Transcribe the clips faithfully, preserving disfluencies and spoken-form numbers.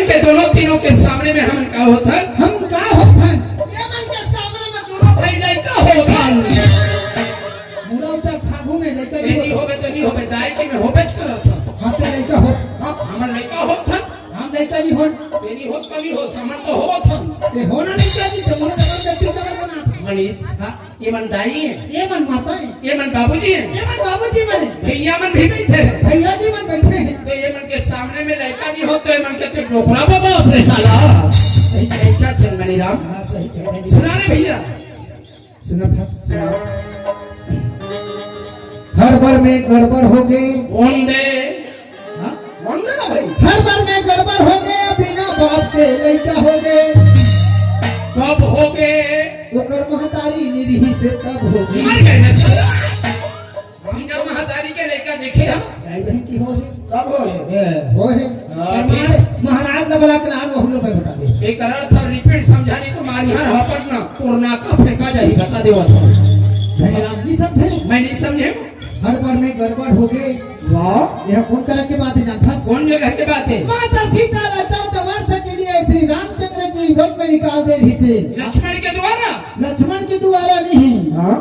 के दोनों तीनों के सामने में हमन का होथन? हम का होथन? ये मन के सामने में दोनों भाई लइका होथन। मुड़ा उठा फागू में लइका नहीं तेनी होथन। होबे तो नहीं होबे, दाई के में होबेच करत हन। हाँ, ते लइका हो। हाँ, हमन लइका होथन। हम लइका नहीं होन। तेनी होत कमी होत, हमन तो होथन। ते होना नहीं चाहिए, ते मोला जबरदस्ती करे बना। मनीष, हाँ। ये मन दाई है। ये मन माता है। ये मन बाबूजी है। ये मन बाबूजी मन है। भैया मन भी बैठे हैं। भैया जी मन बैठे हैं। तो ये मन के सामने में लइका नहीं हो तो ये मन के तो डोकरा बाबा होत रे साला। सही कहे क्या चंदनी राम? हाँ, सही कहे। सुना रे भैया। सुना था। सुना। हड़बड़ में गड़बड़ हो गए। कौन दे? हाँ? मन दे ना भाई। हड़बड़ में गड़बड़ हो गए, बिना बाप के लइका हो गए। कब हो गए? ओकर महतारी निरही से तब हो गए। मर गए ना साला। बिना महतारी के लइका देखे हम। दाई बहन की हो है। कब हो है? ए, हो है। हाँ, और ठीक। महाराज, महाराज लबड़ा के नाम वहू लोग बता दे। एक अर्थ और repeat समझाने को मारिहार हापट ना, तोर नाका फेंका जाही, बता दे वो। धनी राम नहीं समझे? मैं नहीं समझे। हड़बड़ में गड़बड़ हो गए। वाह। यह कौन तरह के बात है जानथस? कौन जगह के बात है? माता सीता ला चौदह वर्ष के लिए श्री रामचंद्र जी वन में निकाल दे रही से। लक्ष्मण के द्वारा? लक्ष्मण के द्वारा नहीं। हाँ।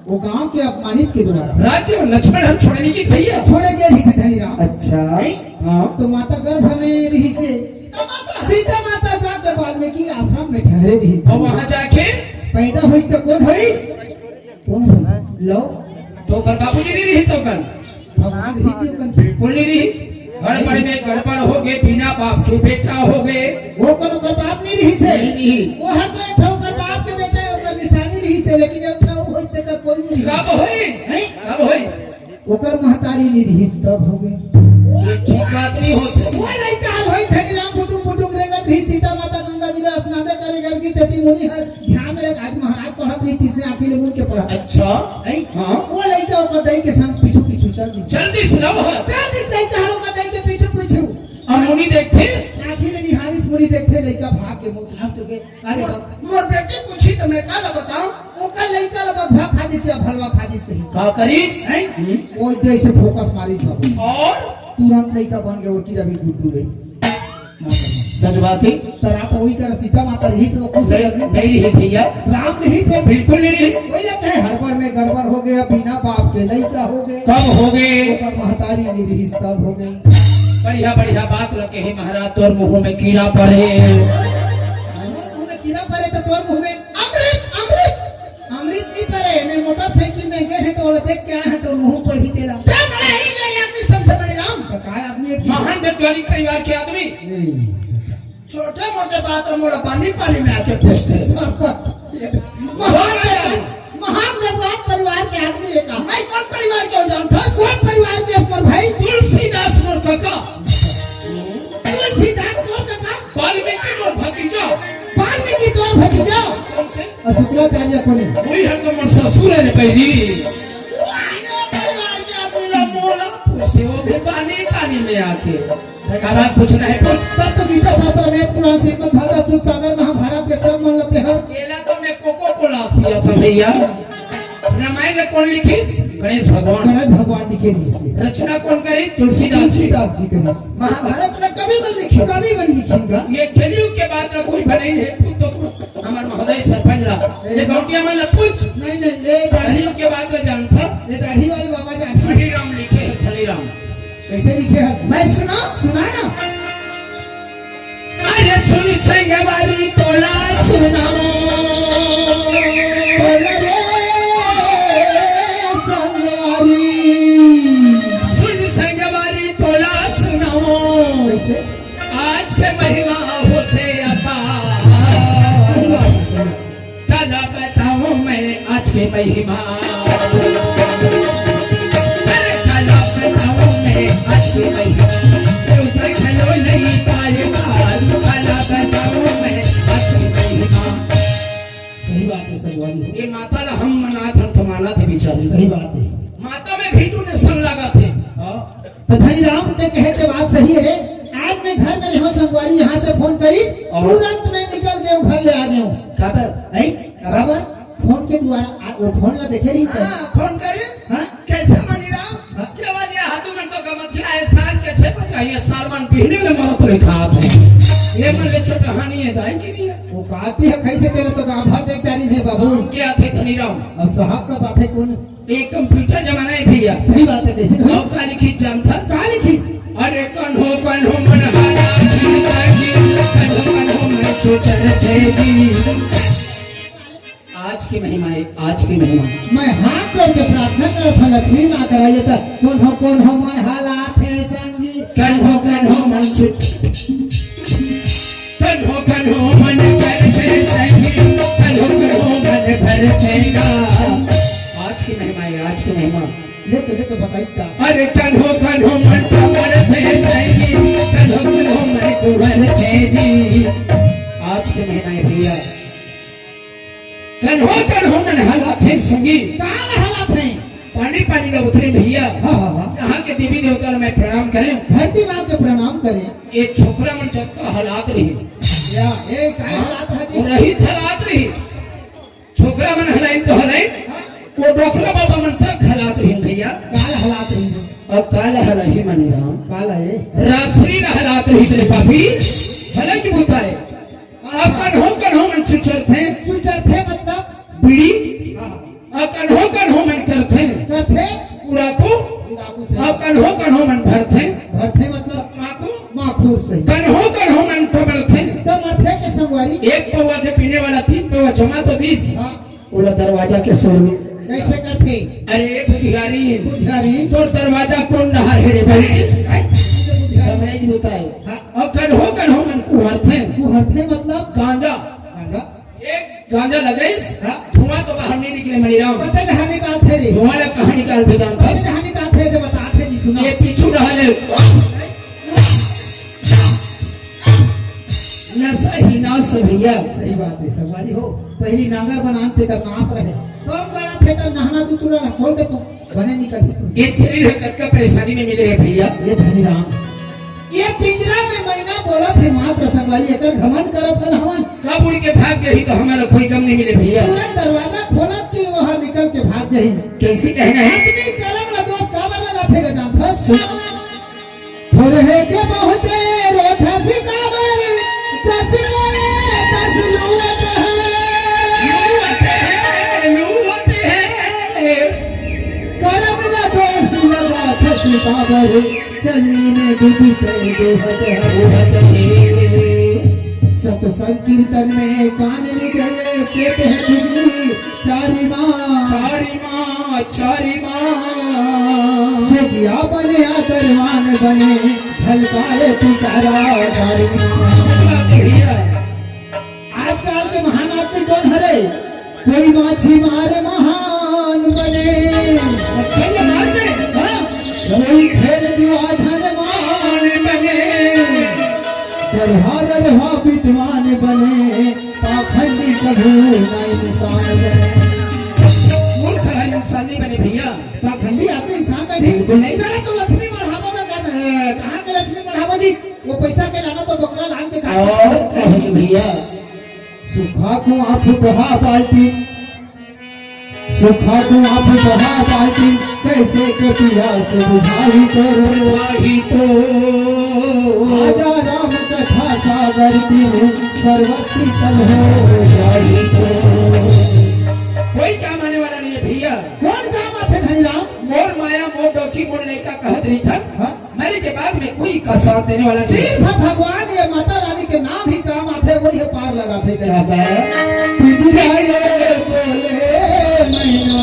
वो गांव के अपमानित के द्वारा। राज्य में लक्ष्मण हम छोड़ने की भैया। छोड़े गए रही से धनी राम। अच्छा। नहीं? हाँ। तो माता गर्भ में रही से। सीता माता जाकर वाल्मीकि आश्रम में ठहरे रही। और वहाँ जाके? पैदा हुई तो कौन हुई? कौन हुई? लो। तो ओकर बाबूजी नहीं रही तो ओकर? भगवान रही जी ओकर। बिल्कुल नहीं रही। हड़बड़ में गड़बड़ हो गए, बिना बाप के बेटा हो गए। वो कोनो ओकर बाप नहीं रही से? नहीं रही। वो हर तो एक ठो ओकर बाप के बेटा है, ओकर निशानी रही से, लेकिन एक ठो होई ते का कोई नहीं रही। कब होई? हैं? कब होई? ओकर महतारी नहीं रही, तब हो गए। ये ठीक बात नहीं होती। वो लइका हर होई धनी राम फुटुक फुटुक रेंगत रही, सीता माता गंगा जी ला स्नान करे गरगी सेती मुनि हर ध्यान में लगा, आज महाराज पढ़त रही, तीसरे आँखी ले मुड़ के पढ़त। अच्छा। हैं? हाँ। वो लइका ओकर दाई के संग पीछू पीछू चल दी। चल दी सुनाओ। चल दी लइका हर ओकर दाई के पीछू पीछू। और मुनि देखथे? आँखी ले निहारिस मुनि देखथे, लइका भाग के मुड़। भाग तो गए। अरे मोर, मोर बेटी पूछी तो मैं काला बताऊं? ओकर लइका ला बघवा खा दिस या भलवा खा दिस कहीं। का करिस? हैं? हम्म। वो जैसे फोकस मारी बाबू। और? तुरंत लइका बन गए, ओटी रवि गुड्डू रे। सच बात है। तरा तो वही कर सीता माता रही से वो खुश नहीं, है। नहीं रही भैया। राम रही से। बिल्कुल नहीं रही। वही लगता है हड़बड़ में गड़बड़ हो गया, बिना बाप के लइका हो गए। कब हो गए? ओकर महतारी नहीं रही तब हो गए। बढ़िया, बढ़िया बात लगे है महाराज, तोर मुंह में कीड़ा पड़े। मुंह में कीड़ा पड़े तो तोर मुंह में अमृत, अमृत। अमृत नहीं पड़े, मैं मोटरसाइकिल में गए हैं तो ओला देख के आए हैं तो मुंह पर ही तेला। क्या बड़ा ही गए आदमी समझे बड़े राम। तो काय आदमी है कि महान वैज्ञानिक परिवार के आदमी। ए। छोटे मोटे बात हम मोला पानी पानी में आके पूछते हैं। सरपंच। महान वैज्ञानिक, महान वैज्ञानिक परिवार के आदमी है का? मैं कौन परिवार के हो जानता? कौन परिवार के असमर भाई? तुलसीदास मोर काका। तुलसीदास तोर काका? वाल्मीकि मोर भतीजा। वाल्मीकि तोर भतीजा? कौन से? और शुक्राचार्य कोने? वही हर तो मोर ससुर है रे पैरी। ये परिवार के आदमी ला मोला पूछते हो भी पानी पानी में आके। अगर पूछना है पूछ। तब तो गीता शास्त्र, वेद पुराण, श्रीमद् भागवत, सूत सागर, महाभारत के सब मन लेते हैं। केला तो मैं कोको कोला पिया था भैया। रामायण ला कौन लिखिस? गणेश भगवान। गणेश भगवान लिखे रहिस। रचना कौन करी? तुलसीदास जी। तुलसीदास जी करिस। महाभारत ला कवि मन लिखिन। कवि मन लिखिन गा। ये कलयुग के बाद ला कोई बनाई है, तू तो कुछ हमार महोदय सरपंच ला। ए, ये गौटिया मन ला पूछ। नहीं, नहीं, ये दाढ़ी कलयुग के बाद ला जानता। ये दाढ़ी वाले बाबा जानता। धनी राम लिखे है, धनी राम। कैसे लिखे है? मैं सुना। सुना ना। अरे सुन संगवारी तोला सुनाओ। बोल रे संगवारी। सुन संगवारी तोला सुनाओ। कैसे? आज के महिमा होथे अपार। काला बताऊं मैं आज के महिमा। अरे काला बताऊं मैं आज के महिमा। ऊपर चलो नहीं पाए पार। काला बताऊं मैं आज के महिमा। सही बात है संगवारी। ये माता ला हम मनात हन तो मानत हे बेचारी। सही बात है। माता में भी donation लगाथे। हाँ। तो धनी राम के कहे के बात सही है। आज मैं घर में रहूं संगवारी, यहाँ से फोन करिस, और? तुरंत मैं निकल गयो, घर ले आ गयो। काबर? नहीं, काबर? फोन के द्वारा आ, वो फोन ला देखे रही तो। हाँ, फोन करिस। हाँ? कैसे मनी राम? हाँ? क्या बात है? हाथों में तो गमछा है, साल के छह बजा है, साल मन पीने में मरत लिखा है। दाई के नहीं है। वो काती है, कैसे तेरे तो गांव भर देख डारी है बाबू। शाम के आथे धनीराम। अब साहब का साथे कौन? एक कंप्यूटर जमाना है भैया। सही बात है, कैसे नहीं? अब का लिखी जानता? का लिखी? अरे कन्हो कन्हो मन हाला थे संगी, कन्हो कन्हो मन चुचर थे जी। आज की महिमा है, आज की महिमा। मैं हाथ जोड़ के प्रार्थना करत हूँ लक्ष्मी माँ करा, ये तो कन्हो कन्हो मन हाला थे संगी, कन्हो कन्हो मन चुचर, कन्हो कन्हो मन करथे संगी, कन्हो कन्हो मन भरथे गा। आज की महिमा है, आज की महिमा। ले तो, ले तो बताई का। अरे कन्हो कन्हो मन भरथे संगी, कन्हो कन्हो मन कुंवरथे जी। आज की महिमा है भैया। कन्हो कन्हो मन हलाथे संगी। काल हलाथे। पानी पानी ला उतरे भैया। हाँ, हाँ, हाँ। यहाँ के देवी देवता ला मैं प्रणाम करें। धरती माँ के प्रणाम करें। ये छोकरा मन जतका हलात रही। या, ये काय हलात है जी? वो रही हलात रही। छोकरा मन हलाइन तो हलाइन। हाँ। वो डोकरा बाबा मन तक हलात रही भैया। काल हलात रही। और काल हलाही मनीराम। काल है। रासरी ला हलात रही तेरे पापी। भले जी बुताए। अब कन्हो कन्हो मन चुचरथे। चुचरथे मतलब? बीड़ी। हाँ। अब कन्हो कन्हो मन करथे। करथे। कुड़ाकू। कुड़ाकू से। अब कन्हो कन्हो मन भरथे। भरथे मतलब? माकू। माखूर से। कन्हो कन्हो मन टमरथे। टमरथे के संगवारी। एक पौवा के पीने वाला तीन पौवा जमा तो दीस। हाँ। ओला दरवाजा के सोड़नी। कैसे करथे? अरे बुधियारी। बुधियारी। तोर दरवाजा कौन डहार है रे भाई? हैं? बुधियारी। समझ बुताए। हाँ। और कन्हो कन्हो मन कुहरथे। कुहरथे मतलब? गांजा। गांजा। एक गांजा लगाइस, हाँ। धुआं तो बाहर नहीं निकले मनीराम। पता नहीं निकालथे रे। धुआं ला कहाँ निकालथे जानथस? पता नहीं निकालथे, तो बताथे जी, सुना। ये पीछू डहार ले। नशा ही नाश है भैया। सही बात है, संगवारी हो। पहली नांगर बनान तेकर नाश रहे। कम गड़ा थे कर नहाना तू चूड़ा ना खोल दे तो बने निकल ही तू। ये शरीर है कतका परेशानी में मिले है भैया। ये धनीराम। ये पिंजरा में मैना बोलत हे मात्र संगवारी, एकर घमंड करत हन हमन। कब उड़ के भाग जाही तो हमारा कोई गम नहीं मिले भैया। तुरंत दरवाजा खोलत के वहाँ निकल के भाग जाही। कैसे कहना है? आदमी करम ला दोष काबर लगाथे गा जानथस? सुन। थोरहे के बहुते रोथस काबर, जस बोले तस लूअत है। लूअत है, लूअत है। करम ला दोष लगाथस काबर, चलनी में दूध के दोहत है। दोहत है। सत्संग कीर्तन में कान नहीं गए, चेत है जुगनी चारी माँ। चारी माँ, चारी माँ। जोगिया बने आदरवान बने, झलकाए पिकारा चारी माँ। सही बात है भैया। आजकल के महान आदमी कौन हरे? कोई माछी मार महान बने। अच्छा, ये मार दे। हाँ? कोई खेल जुआ धनवान बने। दरबार रहा विद्वान बने। पाखंडी कभू ना इंसान बने। मूर्ख हर इंसान नहीं बने भैया। पाखंडी आदमी इंसान बने। बिल्कुल नहीं। चलो तो लक्ष्मी बढ़ावा का कहता है। कहाँ के लक्ष्मी बढ़ावा जी? वो पैसा के लाना तो बकरा लान के खा। और कहे भैया। सुखा कुआं फुटहा बाल्टी, सुखा कुआं फुटहा बाल्टी, कैसे के पियास बुझाही तोर। बुझाही तोर। आजा राम कथा सागर तीर, सर्व शीतल हो जाही तोर। कोई काम आने वाला नहीं है भैया। कौन काम आथे धनीराम? मोर माया, मोर डोकी, मोर लइका कहत रहिथन। हाँ। मरे के बाद में कोई का साथ देने वाला नहीं। सिर्फ भगवान या माता रानी के नाम ही काम आथे, वही पार लगाथे। क्या बात? पिंजरा ले बोले मैना,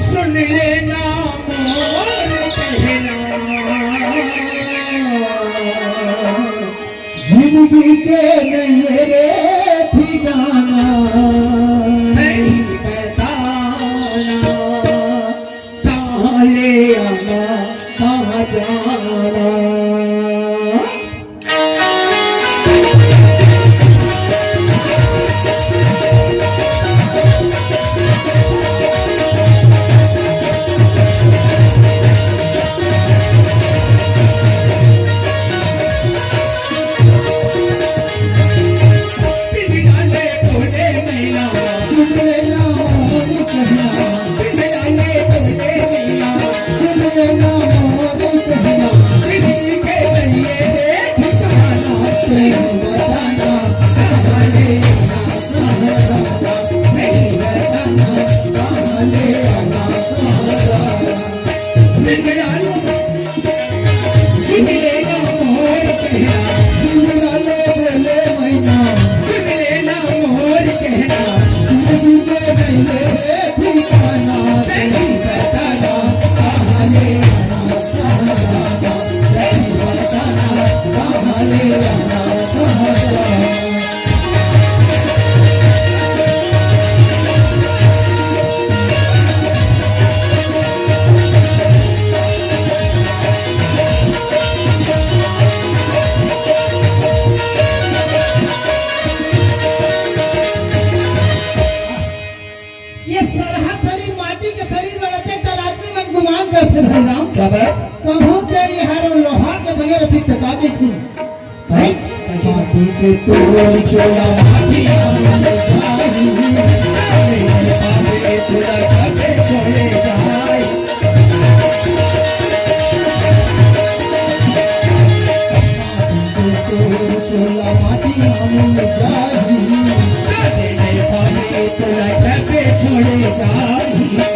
सुन लेना मोर कहना। जिंदगी के नहीं रे ठिकाना, नहीं बताना। कहाँ ले आना, कहाँ जाना। ये सरहा शरीर, माटी के शरीर में रहते त आदमी मन गुमान करथे धनी राम। का बात? कहूँ के ये हर लोहा के बने रहितिस त का कहितिस? हैं? माटी के तोर चोला माटी हम जाही, तेरे पावे तोला काटे छोड़े जाए। माटी के तोर चोला माटी हम जाही, तेरे पावे तोला काटे छोड़े जाए।